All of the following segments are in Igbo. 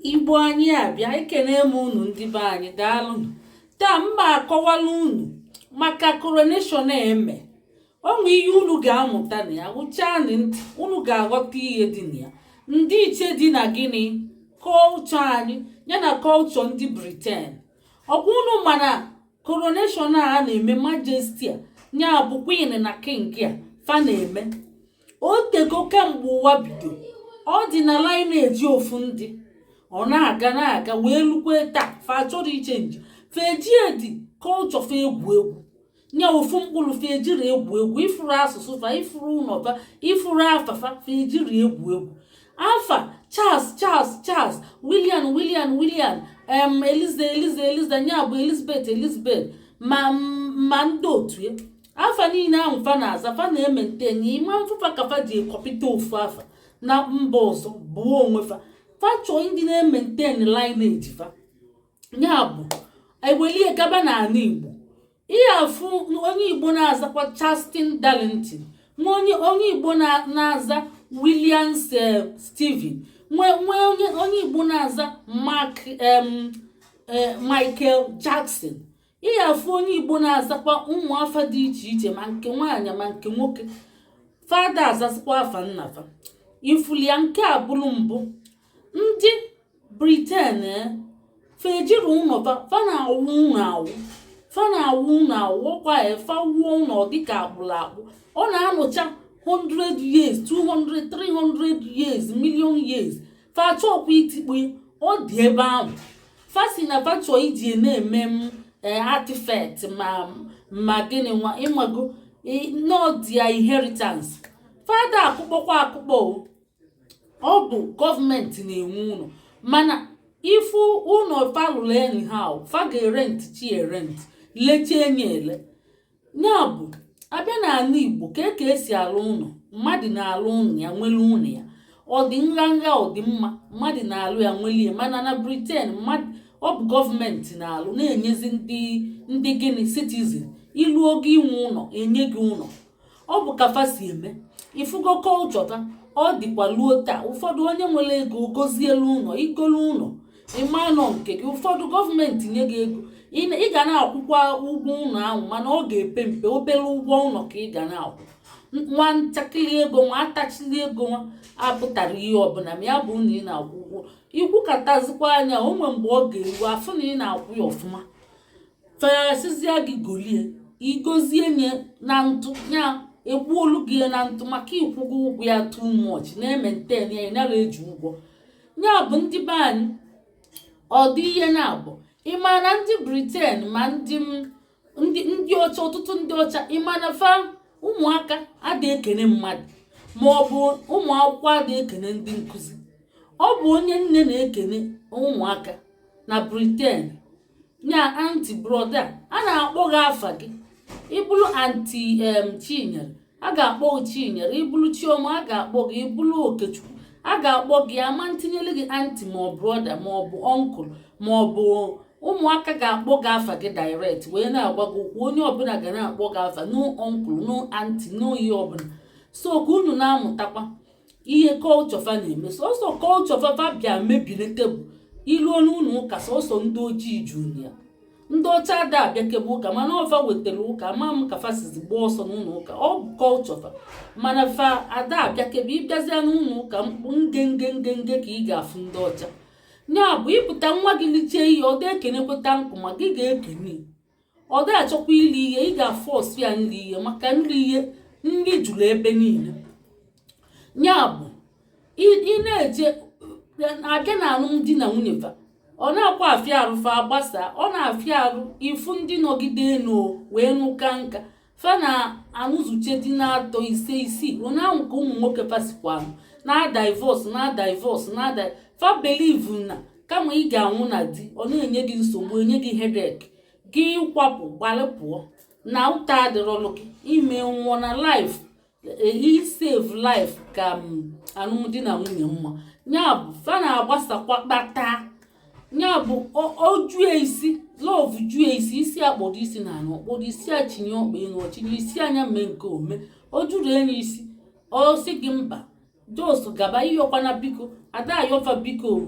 Igbo anyị abịa, ekene m unu, ndị be anyị, daalụnụ. Taa mma akọwala unu maka coronation eme onwe ihe unu ga-amụta na ya. Hụchaanị ntị, unu ga-aghọta ihe dị na ya, ndị iche dị na gịnị, culture anyị ya na culture ndị Britain. Ọkwa unu mana coronation a na-eme, majesty a, ya bụ queen na king a fa na-eme, o tego kemgbe ụwa bido. Ọ dị na lineage ofu ndị ọ na-aga na-aga wee lukwe taa. Fa chọrọ ichange, fa eji culture fa egwu egwu nye ofu mkpụrụ, fa ejiri egwu egwu. Ifuru asụsụ fa, ifuru ụlọ fa, ifuru afa fa, fa ejiri egwu egwu. Afa Charles, Charles, Charles, William, William, William, Eliza, Eliza, Eliza, nya bụ Elizabeth, Elizabeth, ma ndị otu ya, afa niile ahụ fa na-aza, fa na-emaintain ịma mfụfa ka fa ji ekọpịta ofu afa na mba ọzọ bụ onwe fa. Fa chọọ ndị na-emaintain lineage fa, ya bụ ewelie gaba n'ala Igbo. Ihe afụ onye Igbo na-azakwa Charleston Darlington, nwe onye Igbo na-aza Williams Stephen, nwee onye Igbo na-aza Mark Michael Jackson. Ihe afụ onye Igbo na-azakwa ụmụ afa dị iche iche, ma nke nwaanyị ma nke nwoke. Fada azazikwa afa nna fa. Ifulia nke a bụrụ mbụ. Ndị Britain fa ejiri ụlọ fa, fa na-awụ ụlọ awụ, fa na-awụ ụlọ awụ. Ọkwa fa wuo ụlọ dịka akpụrụ akpụ, ọ na-anọcha 100 years, 200, 300 years, million years. Fa chọọkwa itikpu, ọ dị ebe ahụ. Fa si na fa chọọ iji na-eme m artifact ma gịnị nwa ịmago n'ọdịa inheritance. Fada akụkpọkwa akụkpọ o, ọ bụ gọọmenti na-enwe ụlọ, mana ifu ụlọ fa lụrụ anyhow, fa ga-erent chi erent lechie enye ele. Ya bụ abịa n'ala Igbo ka esi alụ ụlọ, mmadụ na-alụ ụlọ ya, nwere ụlọ ya, ọ dị nganga, ọ dị mma, mmadụ na-alụ ya, nwere ya. Mana na Britain, mmadụ ọ bụ gọọmenti na-alụ, na-enyezi ndị gịnị, citizen. Ilu oge inwe ụlọ, enye gị ụlọ. Ọ bụ ka fa si eme. Ifugo culture fa, ọ dịkwa luo taa. Ụfọdụ onye nwere ego gozielu ụlọ, igolu ụlọ, ịma nọ nke gị. Ụfọdụ gọọmenti nye gị ego, ị ga na-akwụkwa ụgwọ ụlọ ahụ, mana ọ ga-epe mpe, obere ụgwọ ụlọ ka ị ga na-akwụ, nwa ntakịrị ego, nwa atachili ego, nwa apụtara ihe ọbụla. Ma ya bụ na ị na-akwụ ụgwọ, ikwukatazikwa anya onwe mgbe ọ ga-eru afụ na ị na-akwụ ya ọfụma, feresizie gị golie, igozie nye na ntụ ya, egbuolu gị na ntụ maka ịkwụgo ụgwọ ya too much, na-emaintain ya, ị nara eji ụgwọ. Ya bụ ndị be anyị, ọ dị ihe na-abụ. Ịma na ndị Britain ma ndị ọcha, ọtụtụ ndị ọcha, ịma na fa ụmụaka ada ekene mmadụ, ma ọ bụ ụmụ akwụkwọ ada ekene ndị nkụzi. Ọ bụ onye nne na-ekene ụmụaka na Britain, nya aunty, brother, a na-akpọ gị afa gị. Ịbụrụ Aunty Chinyere, a ga-akpọ gị Chinyere. Ịbụrụ Chioma, a ga-akpọ gị. Ịbụrụ Okechukwu, a ga-akpọ gị. Ama ntinyere gị aunty ma ọ brother ma ọ bụ uncle ma ọ bụ ụmụaka ga-akpọ gị afa gị direct wee na-agwa gị okwu. Onye ọbụla ga na-akpọ gị afa, no uncle, no aunty, no ihe ọbụla. So ka unu na-amụtakwa ihe culture fa na-eme. Sọsọ culture fa, fa bịa mebiri tebụl ilu n'ụlọ ụka. Sọsọ ndị ojii juru ya, ndị ọcha ada abịakebe ụka, mana ọfa wetara ụka. Ama m ka fa sizi gbaa ọsọ n'ụlọ ụka. Ọ bụ culture fa, mana fa ada abịakebe. Ịbịazịa n'ụlọ ụka, mkpu nge nge nge nge ka ị ga-afụ ndị ọcha. Ya bụ ịpụta, nwa gị lichie ihe, ọ dị ekenekweta nkụ, ma gị ga-ekene. Ọ dị achọkwa ili ihe, ị ga-aforce ya nri ihe, maka nri ihe nri juru ebe niile. Ya bụ ị na-eje abịa na alụmdi na nwunye fa, ọ na-akwa afịa arụ fa agbasa. Ọ na-afịa arụ ifu ndị nọgide enu wee nụka nka. Fa na-anụzuche di na-atọ, ise, isii, onye ahụ ka ụmụ nwoke fa sikwa anụ na divorce, na divorce, na fa believe na kama ị ga-anwụ na di, ọ na-enye gị nsogbu, enye gị headache, gị kwapụ, gbalị pụọ na ụta adịrọlụ gị ime nwụọ na life, isave life ka alụmdi na nwunye mma. Ya bụ fa na-agbasakwa kpata. Ya bụ o jue isi, love jue isi, isi akpọdo isi na ala, ọkpọdo isi achinye ọkpa elu, ọchinye isi anya mee nke ome, o juru enyi isi, ọ sị gị mba, just gaba. Ịyọkwana biko, ada ayọfa biko.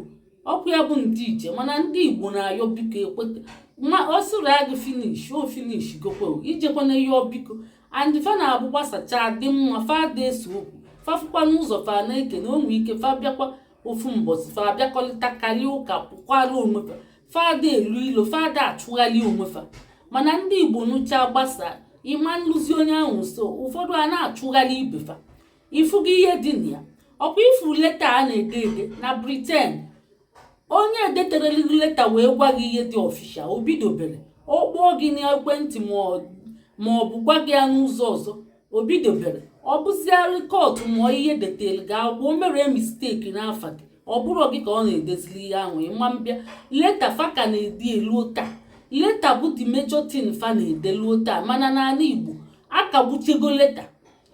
Ọkwa ya bụ ndị iche, mana ndị Igbo na-ayọ biko ekweta ma ọ sịrị ya gị finish o finish gokwe ijekwana yọọ biko. And fa na-abụ gbasacha dị mma, fa dị ese okwu, fa fụkwa n'ụzọ fa na-eke na onwe ike, fa bịakwa ofu mbọsị, fa abịakọlịta karịa ụka pụkwara onwe fa. Fada elu ilo, fada achụghalị onwe fa. Mana ndị Igbo nụcha gbasa, ịma nlụzi onye ahụ nso, ụfọdụ a na-achụghalị ibe fa. Ịfụgo ihe dị na ya? Ọkwa ifu letter a na-ede ede na Britain, onye edeterelu letter wee gwa gị ihe dị official, o bidobere ọ kpọọ gị n'ekwentị ma ọ bụ gwa gị ya n'ụzọ ọzọ, o bidobere ọ bụziarị court ma ihe detere gị akwụkwọ, o mere mistake n'afa gị, ọ bụrụ gị ka ọ na-edezili ihe ahụ, ịma mbịa. Letter fa ka na-ede eluo taa. Letter bụ the major thing fa na-ede luo taa. Mana n'ala Igbo akagbuchego letter.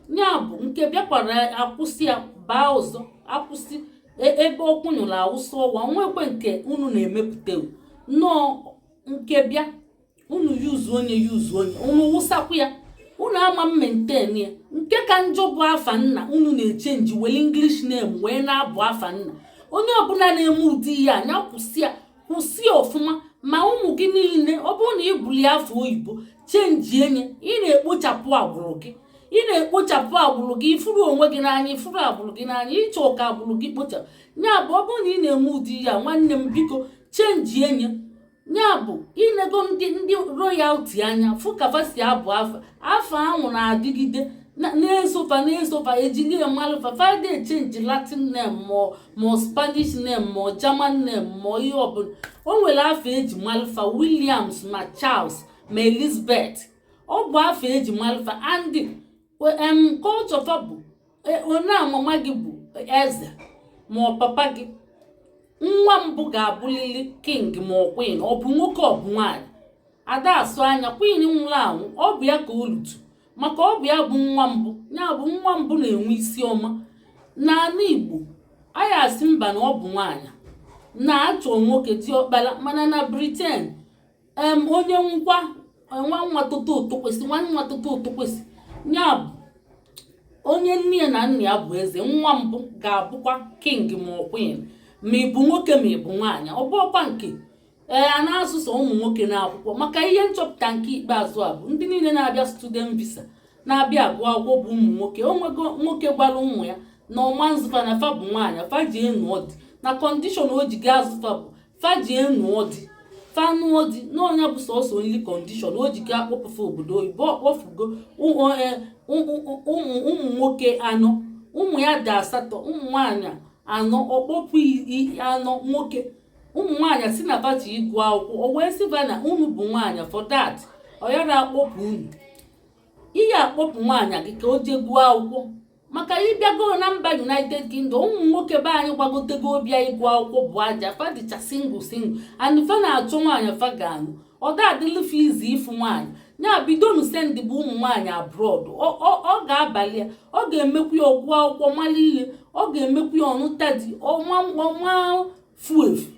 Ya bụ nke bịakwara akwụsị ya baa ọzọ, akwụsị ebe ọkwụ nyụrụ awụsa ọwa nwekwe nke unu na-emepụta nnọọ nke bịa unu yuzu onye yuzu onye unu wụsakwu ya, unu ama maintain ya. Nke ka njọ bụ afa nna unu na-echange were English name wee na-abụ afa nna. Onye ọbụla na-eme ụdị ihe anya, kwụsị ya, kwụsị ya ọfụma. Ma ụmụ gị niile, ọ bụrụ na ị buli afọ oyibo change enye, ị na-ekpochapụ agbụrụ gị, ị na-ekpochapụ agbụrụ gị. Ifuru onwe gị n'anya, ifuru agbụrụ gị n'anya, ịchọ ka agbụrụ gị kpochapụ ya bụ ọ bụrụ na ị na-eme ụdị ya, nwanne m, biko change enye ya. Bụ inego ndị royalty anya, fụ ka fa si abụ afa, afa ahụ na-adịgide na-esofa na-esofa, ejili malụfa. Fada echange Latin name ma Spanish name ma German name ma ihe ọbụla. O nwere afa eji malụfa, Williams ma Charles ma Elizabeth, ọ bụ afa eji malụfa. And culture fa bụ onye amama gị bụ eze ma ọ papa gị, nwa mbụ ga-abụlili king ma ọ queen, ọ bụ nwoke, ọ bụ nwaanyị. Ada asụ anya queen nwụrụ anwụ, ọ bụ ya ka olutu, maka ọ bụ ya bụ nwa mbụ. Ya bụ nwa mbụ na-enwe isi ọma. N'ala Igbo anyị asị mba, na ọ bụ nwaanyị na-achọ nwoke diọkpara. Mana na Britain, onye nkwa nwa nwa toto ụtọ kwesị, nwa nwa toto ụtọ kwesị, ya bụ onye nne ya na nna ya bụ eze, nwa mbụ ga-abụkwa king ma ọ queen, ma ị bụ nwoke ma ị bụ nwaanyị. Ọ bụ ọkwa nke ee a na-asụsọ ụmụ nwoke n'akwụkwọ. Maka ihe nchọpụta nke ikpeazụ a bụ ndị niile na-abịa student visa na-abịa agụ akwụkwọ bụ ụmụ nwoke. O nwego nwoke gwara ụmụ ya na ọma nzụfa na fa bụ nwaanyị, fa ji enu di na condition o ji gaa azụfa bụ fa ji enu di, fa nụọ di n'ọnya bụ sọsọ only condition o ji gaa kpọpụfa obodo oyibo. Ọkpọfugo ụmụ nwoke anọ, ụmụ ya dị asatọ, ụmụ nwaanyị anọ, ọkpọpụ anọ nwoke. Ụmụ nwaanyị si na pati ịgụ akwụkwọ, o wee sịba na unu bụ nwaanyị, for that ọ yara akpọpụ unu. Ihe akpọpụ nwaanyị gị ka o jee gụọ akwụkwọ, maka ịbịago na mba United Kingdom, ụmụ nwoke be anyị gbagotego bịa ịgụ akwụkwọ bụ aja fa dịcha single single, and fa na-achọ nwaanyị fa ga-anụ. Ọ da-adịlụ fa izi ịfụ nwaanyị. Ya bidonu send bụ ụmụ nwaanyị abroad. Ọ ga-abalị ya, ọ ga-emekwu ya ọgụọ akwụkwọ mara ihe, ọ ga-emekwu ya ọnụta di ọnwa ọnwa fu efu.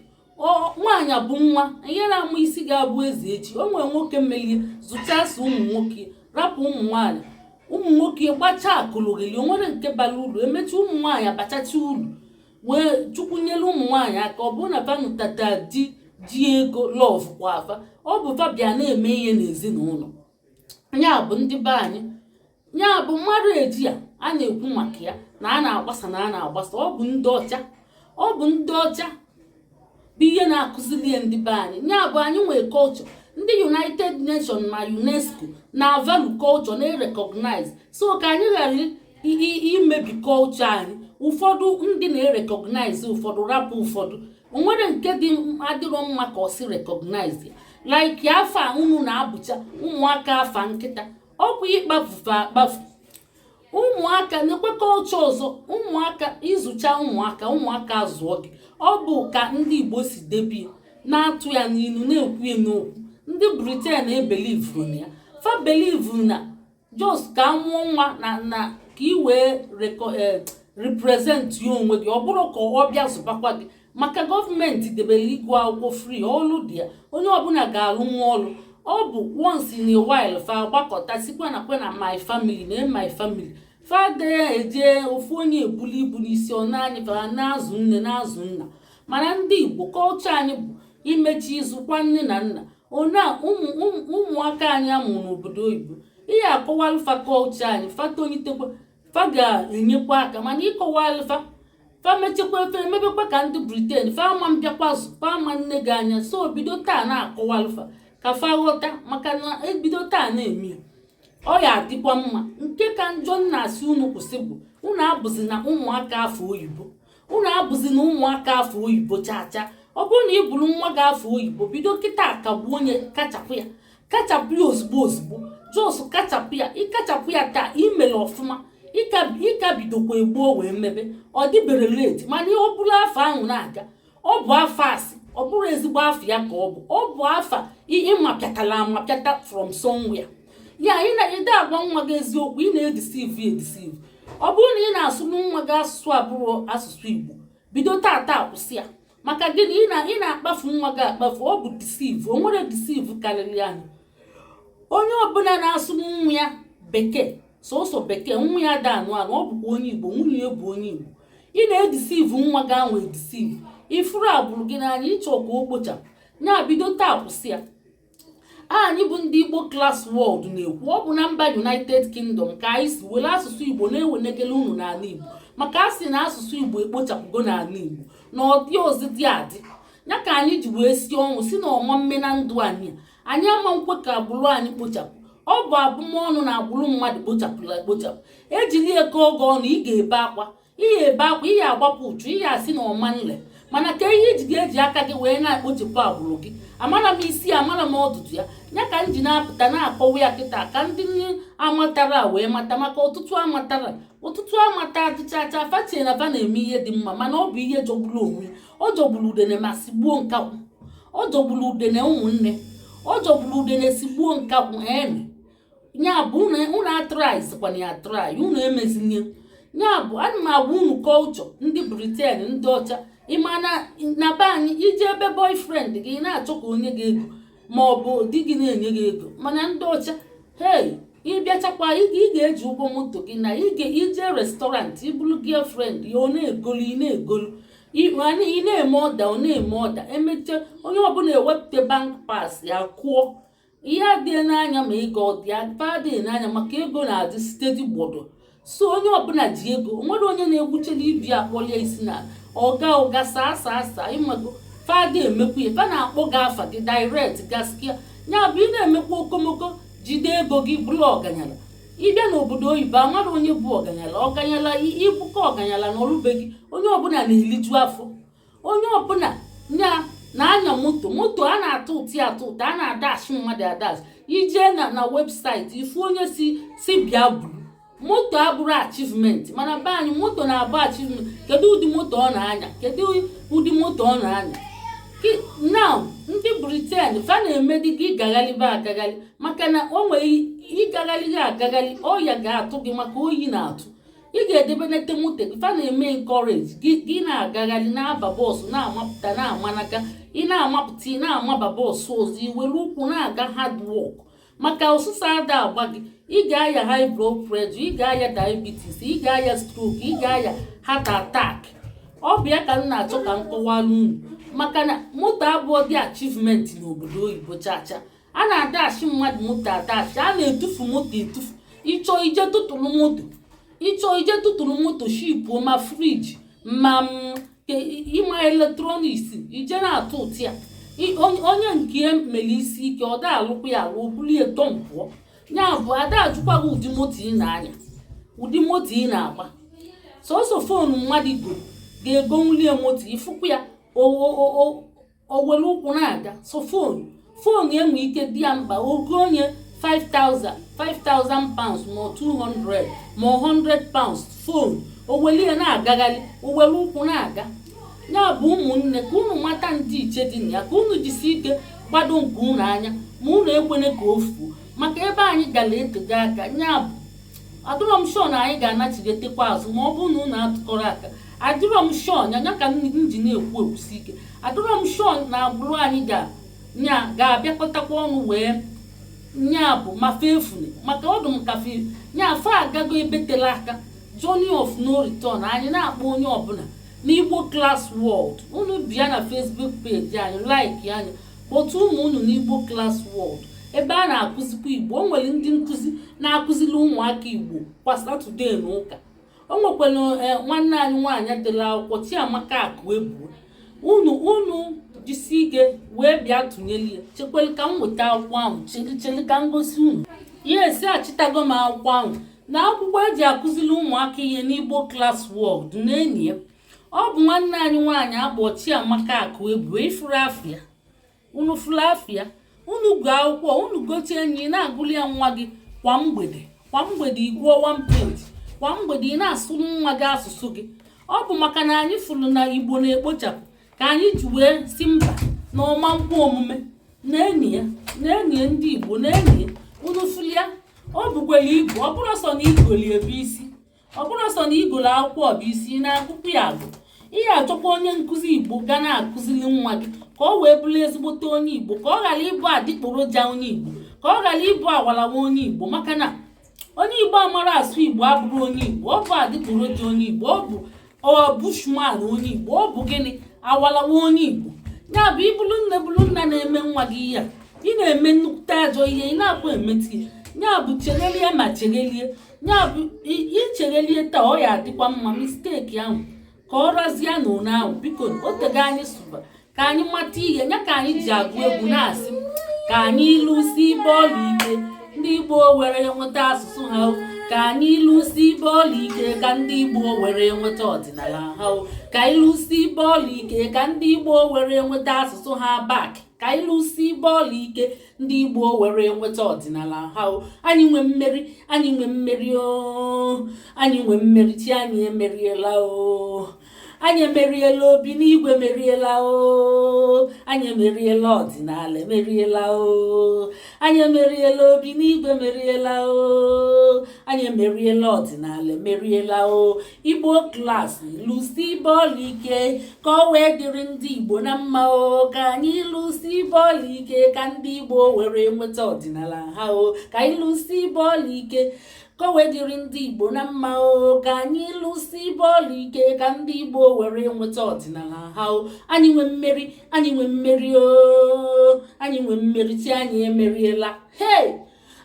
Nwaanyị bụ nwa ihe na-amụ isi ga-abụ eze echi. O nwere nwoke melie zụchasị ụmụ nwoke, rapụ ụmụ nwaanyị, ụmụ nwoke gbachaa akụlụghịlị, o nwere nke bara uru. Emechi ụmụ nwaanyị abachacha uru, wee chukwu nyere ụmụ nwaanyị aka. Ọ bụrụ na fa nụtata di ji ego love kwa afa, ọ bụ fa bịa na-eme ihe n'ezinụlọ. Ya bụ ndị be anyị, ya bụ mmadụ eji a a na-ekwu maka ya na a na-agbasa na a na-agbasa, ọ bụ ndị ọcha, ọ bụ ndị ọcha bụ ihe na-akụziri ya ndị be anyị. Ya bụ anyị nwee culture. Ndị United Nations na UNESCO na value culture, na-recognize, so ka anyị ghara imebi culture anyị. Ụfọdụ ndị na-erecognize, ụfọdụ rapụ, ụfọdụ onwere nke dị adịrọ mma ka ọ si recognize ya, like afa unu na-abụcha ụmụaka afa nkịta, ọkwa ịkpafufe akpafu ụmụaka na-ekwe culture ọzọ. Ụmụaka ịzụcha ụmụaka, ụmụaka zụọ gị. Ọ bụ ka ndị Igbo si debie na-atụ ya n'ilu, na-ekwu ya n'okwu. Ndị Britain ebelievuru na ya, fa believe na just ka a mụọ nwa na ka ị wee represent ya onwe gị. Ọ bụrụ ka ọ bịa zụbakwa gị, maka gọọmenti debere ịgụ akwụkwọ free, ọlụ dị ya, onye ọbụla ga-alụ nwa ọlụ. Ọ bụ once in a while fa agbakọta sikwa na kwe na my family na my family fada eje ofu onye ebuli ibu n'isi ọ na-anyị fa na-azụ nne na-azụ nna. Mana ndị Igbo, culture anyị bụ imechi ịzụkwa nne na nna ona ụmụaka anyị amụrụ n'obodo oyibo. Ihe akọwalụfa culture anyị, fa tonitekwa, fa ga-enyekwa aka. Mana ịkọwalụfa, fa mechekwa efe emebekwa ka ndị Britain, fa ama mbịakwazụ, fa ama nne gị anya. So bido taa na-akọwalụfa ka fa ghọta, maka na ebido taa na-eme ya, ọ ya adịkwa mma. Nke ka njọ nna asị unu kwụsị bụ unu abụzi na ụmụaka afọ oyibo, unu abụzi na ụmụaka afọ oyibo chaa chaa. Ọ bụrụ na ị bụrụ nwa gị afọ oyibo, bido kịta kagbuo onye, kachapụ ya, kachapụ ya ozugbo ozugbo. Just kachapụ ya. Ịkachapụ ya taa, imere ọfụma. Ịka bidokwa egbuo wee mebe, ọ dịbere late. Mana ọ bụrụ afọ ahụ na-aga, ọ bụ afọ asị, ọ bụrụ ezigbo afọ ya ka ọ bụ, ọ bụ afa ịmapịatala amapịata from somewhere. Ya ị na-ede agwa nwa gị eziokwu, ị na-edeceive edeceive. Ọ bụrụ na ị na-asụrụ nwa gị asụsụ abụrụ asụsụ Igbo, bido tata kwụsị ya. Maka gịnị? Ị na-akpafu nwa gị akpafu. Ọ bụ deceive. O nwere deceive karịrị anyị. Onye ọbụla na-asụrụ nwa ya Bekee, sọsọ Bekee, nwa ya da anụ anụ, ọ bụkwa onye Igbo, nwunye ya bụ onye Igbo, ị na-edeceive nwa gị ahụ edeceive. Ifuru agbụrụ gị n'anya, ịchọ ka o kpochapụ ya, bido taa kwụsị ya. Anyị bụ ndị Igbo Class World na-ekwu, ọ bụ na mba United Kingdom ka anyị si were asụsụ Igbo na-ewenegele unu n'ala Igbo, maka a sị na asụsụ Igbo ekpochapụgo n'ala Igbo na ọdị ozi dị adị ya ka anyị ji wee sie ọnwụ si na ọma mme na ndụ anyị. Anyị ama nkwe ka agbụrụ anyị kpochapụ. Ọ bụ abụmọnụ na agbụrụ mmadụ kpochapụrụ ekpochapụ. Ejili eke oge ọnụ, ị ga-ebe akwa, ị ga-ebe akwa, ị ga-agbapụ uchu, ị ga-asị na ọma nle. Mana ka ihe iji ga-eji aka gị wee na-ekpochapụ agbụrụ gị, amara m isi, amara m ọdụdụ ya. Ya ka m ji na-apụta na-akọwa ya kịta ka ndị amatara wee mata, maka ọtụtụ amatara, ọtụtụ amata adịchacha. Fachie na fa na-eme ihe dị mma, mana ọ bụ ihe jọgburu onwe ya. Ọ jọgburu udene ma sigbuo nkakwụ. Ọ jọgburu udene, ụmụnne, ọ jọgburu udene, sigbuo nkakwụ. Ene ya bụ unu atry-zikwana ya, try unu emezinye ya. Bụ ana m agwa unu culture ndị Britain, ndị ọcha. Ịma na be anyị, ije ebe boyfriend gị na-achọ ka onye gị ego, ma ọ bụ di gị na-enye gị ego. Mana ndị ọcha, hey, ịbịachakwa, ị ga-eji ụgwọ moto gị na ije restaurant, ibulu girlfriend ya, ọ na-egolu, ị na-egolu, ị na-eme order, ọ na-eme order. Emeche, onye ọbụla ewepụta bank pass ya kụọ. Ihe adịghị n'anya ma ego ọ dị adịghị n'anya, maka ego na-adị steady gbodo. So onye ọbụla ji ego, onwere onye na-egwuchela ibi akpọlie isi na ọga ụga saa saa saa. Ịmago fada emekwa ya, fa na-akpọ gị afa gị direct gaskia. Ya bụ ị na-emekwa okomoko, jide ego gị, bụrụ ọganyala. Ịbịa n'obodo oyibo, amara onye bụ ọganyala. Ọganyala ịbụkọ ọganyala na ọrụbe gị. Onye ọbụla na-eliju afọ, onye ọbụla na-anya moto. Moto a na-atụ ụtị atụ ụtọ, a na-adashi mmadụ adashi. Ije na website, ifu onye si bịa buru moto. Abụrụ achievement. Mana be anyị, moto na-abụ achievement. Kedu ụdị moto ọ na-anya? Kedu ụdị moto ọ na-anya now? Ndị Britain fa na-eme dị gị ịgagharịba agagharị, maka na o nwere ịgagharị gị agagharị, ọya ga-atụ gị maka oyi na-atụ. Ị ga-edebenete moto gị. Fa na-eme encourage gị, gị na-agagharị, na-aba bus, na-amapụta, na-amanaka. Ị na-amapụta, ị na-amaba bus ọzọ, iwere ụkwụ na-aga. Hard work, maka ọsụsọ ada agba gị. Ị ga-aya high blood pressure, ị ga-aya diabetes, ị ga-aya stroke, ị ga-aya heart attack. Ọ bụ ya ka m na-achọ ka m kọwara unu, maka na moto abụọ dị achievement n'obodo oyibo chacha. A na-adashi mmadụ moto adashi, a na-etufu moto etufu. Ịchọ ije tụtụrụ moto, ịchọ ije tụtụrụ moto, shipuo ma fridge ma ịma electronics, ije na-atụ ụtụ ya. Onye nke mere isi ike, ọ da alụkwa ya alụ, o bulie dọmpụọ ya. Bụ ada ajụkwa gị ụdị moto ị na-anya, ụdị moto ị na-agba. Sọsọ phone mmadụ go ga-egonwulie moto, ifụkwa ya, o were ụkwụ na-aga. So phone enwe ike dị ya mkpa, ogo onye 5000 £5000 ma 200 ma £100 phone, o welie na-agagharị, o were ụkwụ na-aga. Ya bụ, ụmụnne, ka unu mata ndị iche dị na ya, ka unu jisi ike gbado nke unu anya, ma unu ekwene ka o fuo, maka ebe anyị gara etego aka. Ya bụ, adịrọ m sure na anyị ga-anachigetekwa azụ ma ọ bụrụ na unu atụkọrọ aka. Adịrọ m sure nya ka m ji na-ekwu ekwusi ike. Adịrọ m sure na agbụrụ anyị ga nya ga-abịakọtakwa ọnụ wee nya bụ ma fefune, maka ọdụ m kafe nya afọ agago ebe tere aka, journey of no return. Anyị na-akpọ onye ọbụla. n'Igbo Class World. Unu bịa na Facebook page anyị, like anyị, kpọtụ ụmụ unu n'Igbo Class World, ebe a na-akụzikwa Igbo. O nwere ndị nkụzi na-akụziri ụmụaka Igbo kwa Saturday na ụka. O nwekwara nwanne anyị nwaanyị dịla akwụkwọ, Chiamaka Akụ Ebuo. Unu jisi ike wee bịa tụnyere ya. Chekwere ka m weta akwụkwọ ahụ. Cheli, cheli ka m gosi unu ihe esi. Achịtago m akwụkwọ ahụ na akwụkwọ eji akụziri ụmụaka ihe n'Igbo Class World na enyi ya. Ọ bụ nwanne anyị nwaanyị akpọ Chiamaka Akụ Ebuo. Ifuru afịa unu, fụrụ afịa unu, gụọ akwụkwọ unu, gochie enyi na-agụli ya nwa gị kwa mgbede. Kwa mgbede ị gụọ one page, kwa mgbede ị na-asụrụ nwa gị asụsụ gị. Ọ bụ maka na anyị fụrụ na Igbo na-ekpochapụ ka anyị ji wee si mba na ọma nkwa omume na enyi ya na enyi ya. Ndị Igbo, na enyi ya unu fụrụ ya, ọ bụkwara ibu. Ọ bụrụ sọ na igoli ebe isi, ọ bụrụ sọ na igolo akwụkwọ bụ isi ị na-agụkwu ya agụ, ị achọkwa onye nkụzi Igbo ga na-akụziri nwa gị ka ọ wee bụrụ ezigbote onye Igbo, ka ọ ghara ịbụ adịgboroja onye Igbo, ka ọ ghara ịbụ awalawa onye Igbo. Maka na onye Igbo amara asụ Igbo abụrụ onye Igbo. Ọ bụ adịgboroja onye Igbo, ọ bụ ọ bushman onye Igbo, ọ bụ gịnị, awalawa onye Igbo. Ya bụ, ịbụrụ nne, bụrụ nna na-eme nwa gị ihe a, ị na-eme nnukwute ajọ ihe. Ị na-akwa emetụ ya. Ya bụ, cherelie ma cherelie. Ya bụ, icherelie taa, ọ ya adịkwa mma. Mistake ahụ ka ọ razie na one ahụ. Biko, o tego anyị sụba ka anyị mata ihe ya ka anyị ji agụ egwu na-asị ka anyị lụsi bọọlụ ike, ndị Igbo were nweta asụsụ ha o. Ka anyị lụsi bọọlụ ike, ka ndị Igbo were nweta ọdịnala ha o. Ka anyị lụsi bọọlụ ike, ka ndị Igbo were nweta asụsụ ha back. Ka anyị lụsi bọọlụ ike, ndị Igbo were nweta ọdịnala ha o. Anyị nwe mmeri, anyị nwe mmeri o, anyị nwe mmeri. Chi anyị emeriela o, anyị emeriela. Obi n'igwe meriela o, anyị emeriela. Ọdịnala emeriela o, anyị emeriela. Obi n'igwe meriela o, anyị emeriela. Ọdịnala emeriela o. Igbo Class, lụsi bọọlụ ike ka ọ wee dịrị ndị Igbo na mma o. Ka anyị lụsi bọọlụ ike, ka ndị Igbo were nweta ọdịnala ha o. Ka anyị lụsi bọọlụ ike, ka o wee dịrị ndị Igbo na mma o. Ka anyị lụsi bọọlụ ike, ka ndị Igbo were nweta ọdịnala ha o. Anyị nwe mmeri, anyị nwe mmeri o, anyị nwe mmeri. Chi anyị emeriela. Hey,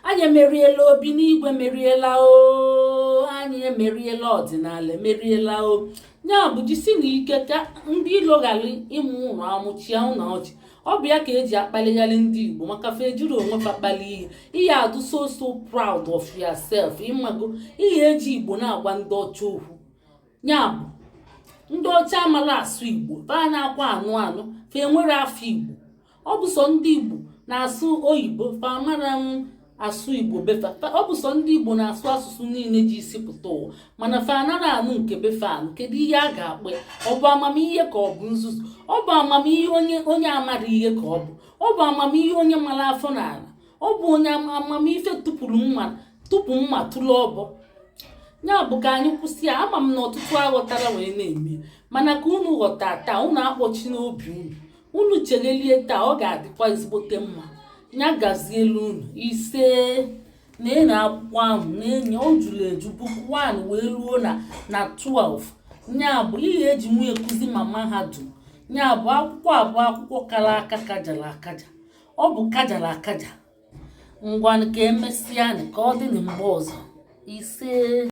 anyị emeriela. Obi n'igwe meriela o, anyị emeriela. Ọdịnala emeriela o. Ya bụ, jisi na ike ka ndị ilo ghara ịmụ ụlọ amụchia ụlọ ọchị. Ọ bụ ya ka eji akpaligharị ndị Igbo, maka fa ejiri onwe fa kpali ihe. Ihe adụ so so proud of yourself. Ịmago ihe eji Igbo na-agwa ndị ọcha okwu. Ya bụ, ndị ọcha amara asụ Igbo, fa na-akwa anụ anụ, fa enwere afọ Igbo. Ọ bụ sọ ndị Igbo na-asụ oyibo, fa amara m asụ Igbo befa. Ọ bụ sọ ndị Igbo na-asụ asụsụ niile ji isi pụta ụwa, mana fa anara anụ nke befa anụ. Kedu ihe a ga-akpọ ya? Ọ bụ amamihe ka ọ bụ nzuzu? Ọ bụ amamihe onye amara ihe, ka ọ bụ ọ bụ amamihe onye mara afọ n'ala? Ọ bụ onye amamife tụpụrụ mma, tụpụ mma tụrụ ọbọ. Ya bụ, ka anyị kwụsị ya. Ama m na ọtụtụ aghọtara wee na-eme, mana ka unu ghọta taa, unu akpọchi n'obi unu, unu chelelie taa, ọ ga-adịkwa ezigbote mma. Ya gazielu unu. Ise na-enye akwụkwọ ahụ na-enye o juru eju, book 1 wee ruo na 12. Ya bụ ihe eji nwa ekuzi ma mahadum. Ya bụ, akwụkwọ abụọ, akwụkwọ kara aka, kajara akaja. Ọ bụ kajara akaja. Ngwanụ, ka emesịa, ka ọ dị na mgbe ọzọ. Ise.